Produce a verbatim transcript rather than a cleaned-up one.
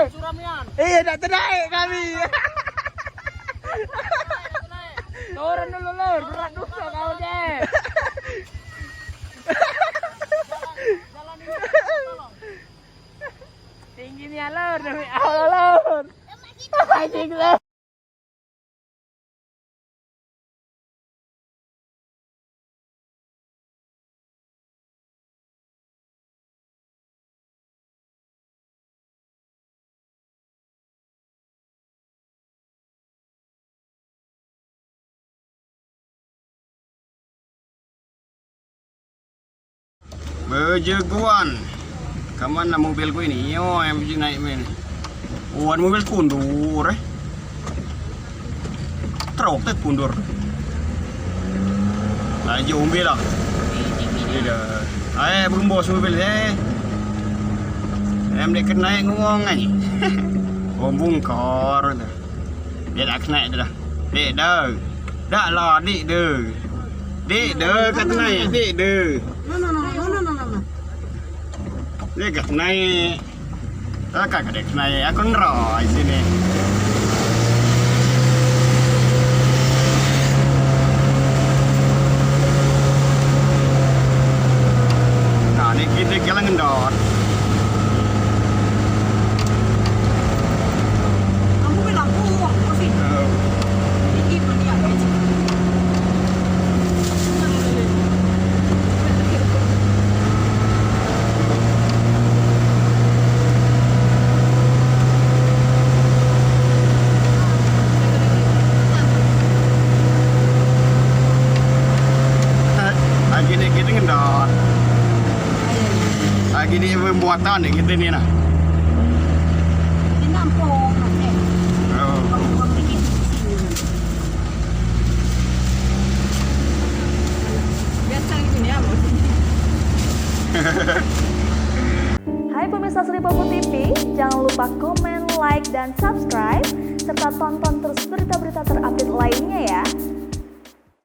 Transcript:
Iya, dah ternaik kami. Turun dulu, Lur. Berat dulu kau, Jack. Tinggi ni, Lur. Demi Allah, Lur. Anjing, Lur. Bejagoan. Kaman na mobil ku ini, yo, em ji naik men. Wan mobil kundur, eh. Truk te kundur. Laju mobil lah. Ida. Ai, berembus mobil, eh. Em dek naik ngomong ai. Om bungkor tu. Dek dah kena tu dah. Dek dah. Dah lah, dek dah. Dek dah, kat nai, dek dah. No, no, no, no, no, no, no. Dek kat nai. Ah, kat dek nai, aku nero di sini. Nah, ni kita jalan ngendor. Lampu ke lampu, apa sih? Oh. Ini pun dia, guys. Lagi ni kita ngendor. Lagi ni pembuatan ni kita ni nah. Di Nampung, eh. Oh. Kampung dikit di sini. Biasa gini ya, Bos. Hai pemirsa Sri Popo T V, jangan lupa komen, like, dan subscribe, serta tonton terus berita-berita terupdate lainnya ya.